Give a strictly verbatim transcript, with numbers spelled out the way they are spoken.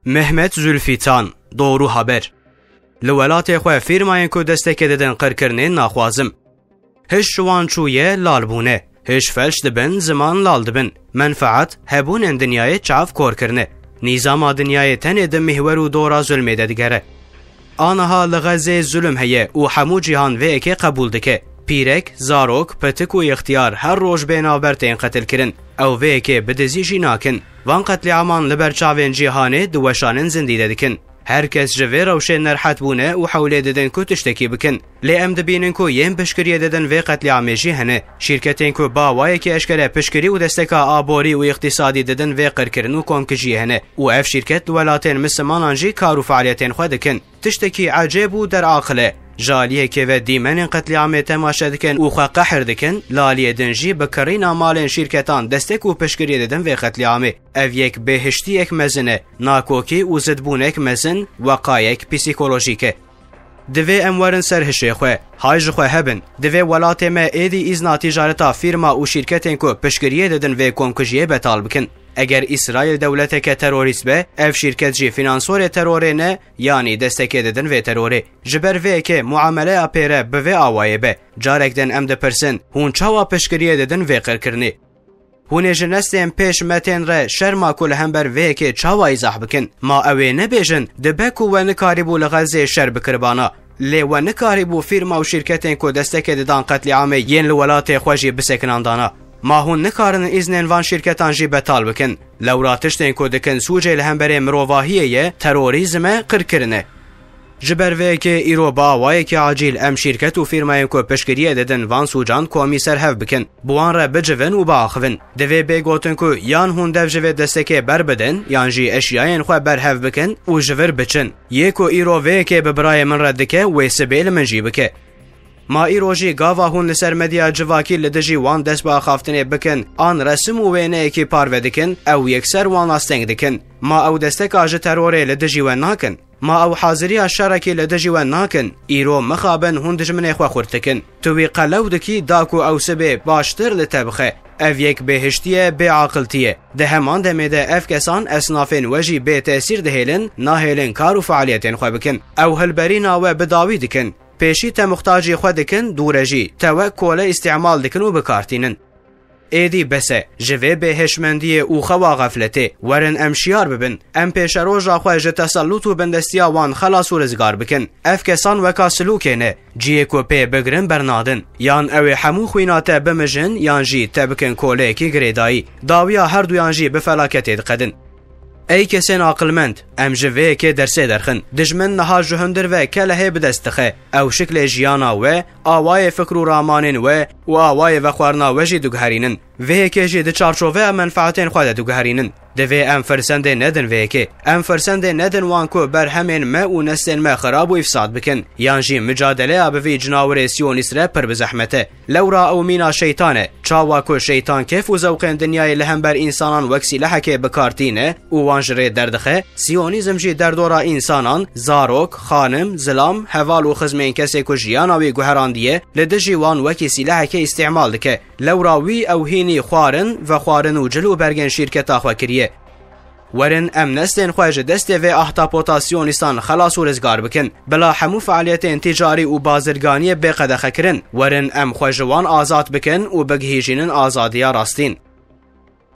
Mehmet Zülfitan, Doğru Haber. Li welatê xwe fîrmayên ku destekê didin qirkirinê naxwazim. Hiş ji wan çûye, lal bûne. Hiş felç dibin, ziman lal dibin. Menfaet, hebûnên dinyayê çav kor kirine. Nîzama dinyayê tenê di mîhwer û dora zulmê de digere. Aniha li Xezê zulm heye û hemû cîhan vê yekê qebûl dike. Pîrek, zarok, pitik û ixtiyar her roj bê navber tên qetilkirin. Ew vê yekê bi dizî jî nakin. Van qetlîaman li ber çavên cîhanê diweşanin zindî de dikin. Her kes ji vê rewşê nerhet bûne û hewlê didin ku tiştekî bikin. Lê em dibînin ku yên piştgiriyê didin vê qetlîamê jî hene. Şîrketên ku bi awayekî eşkere piştgirî û desteka aborî û îqtîsadî didin vê qirkirin û komkujiyê hene û ev şîrket li welatên mislimanan jî kar û fealiyetên xwe dikin. Tiştekî ecêb û deraqil e. Ji aliyekê ve dîmenên qetlîamê temaşe dikin û xwe qehr dikin, li aliyê din jî bi kirîna malên şîrketan destek û piştgiriyê didin vê qetlîamê. Ev yek bêhiştiyek mezin e, nakokî û zidbûnek mezin, weqayek psîkolojîk e. Divê em werin ser hişê xwe, hay ji xwe hebin. Divê welatê me êdî îzna tîcareta fîrma û şîrketên ku piştgiriyê didin vê komkujiyê betal bikin. Eger Îsraîl dewleteke terorîst be, ev şîrket jî fînansorê terorê ne, yanî destekê didin vê terorê. Ji ber vê yekê muameleya pê re bi vê awayê be. Carek din em dipirsin, hûn çawa piştgiriyê didin vê qirkirinê? Hûn ê ji neslên pêş me tên re şerma ku li hember vê yekê çawa îzah bikin? Ma ew ê nebêjin, dibe ku we nikarîbû li Xezê şer bikiribana. Lê we nikarîbû fîrma û şîrketên ku destekê didan qetlîamê yên li welatê xwe jî bisekinandana. Ma hûn nikarin îznên van şîrketan jî betal bikin? Lewra tiştên ku dikin sûcê li hemberê mirovahiyê ye, terorîzm e, qirkirin e. Ji ber vê yekê îro bi awayekî acîl em şîrket û fîrmayên ku piştgiriyê didin van sûcan komî ser hev bikin, bi wan re bicivin û biaxivin. Divê bê gotin ku yan hûn dev ji vê destekê berbidin, yan jî eşyayên xwe berhev bikin û ji vir biçin. Yê ku îro vê yekê bi birayê min re dike, wê sibê li min jî bike. Ma îro jî gava hûn li ser medya civakî li dijî wan dest bi axaftinê bikin, an resim û wêneyekî parve dikin, ew yekser wan asteng dikin. Ma ew desteka ji terorê li dijî we nakin? Ma ew haziriya şerekî li dijî we nakin? Îro mixabin hûn dijminê xwe xurt dikin. Tu wî qelew dikî da ku ew sibê baştir li te bixe. Ev yek bêhiştî ye, bêaqiltî ye. Di heman demê de ev kesan esnafên we jî bêtesîr dihêlin, nahêlin kar û fealiyetên xwe bikin. Ew hilberîna we bi dawî dikin. Pêşî te muxtacî xwe dikin, dûre jî te wek kole îstîmal dikin û bikartînin. Êdî bes e, ji vê bêhişmendiyê û xewa xefletê, werin em şiyar bibin. Em pêşeroja xwe ji tesellut û bindestiya wan xelas û rizgar bikin. Ev kesan weka silûkê ne, cihê ku pê bigirin bernadin. Yan ew ê hemû xwîna te bimijin, yan jî te bikin koleyekî girêdayî. Dawiya herduyan jî bi felaketê diqedin. Ey kesên aqilmend, em ji vê yekê dersê derxin. Dijmin niha ji hundir ve kelehê bi dest dixe. Ew şiklê jiyana we, awayê fikr û ramanên we û awayê vexwarina we jî diguherînin. Vê yekê jî di çarçoveya menfaetên xwe de diguherînin. Divê em firsendê nedin vê yekê. Em firsendê nedin wan ku berhemên me û neslên me xirab û îfsad bikin, yan jî micadeleya bi vî cinawirê siyonîst re pir bi zehmet e. Lewra ew mîna şeytan e. Çawa ku şeytan kêf û zewqên dinyayê li hember însanan wek sîlehekê bi kar tîne û wan ji rê derdixe, siyonîzm jî derdora însanan, zarok, xanim, zilam, heval û xizmên kesê ku jiyana wî guherandiye, li dijî wan wekî sîlehekê îstîmal dike. Lewra wî ew hînî xwarin, vexwarin û cil û bergên şîrketa xwe kiriye. Werin em neslên xwe ji destê vê ahtapota siyonîstan xelas û rizgar bikin. Bila hemû fealiyetên tîcarî û bazirganiyê bê qedexekirin. Werin em xwe ji wan azad bikin û bigihîjînin azadiya rastîn.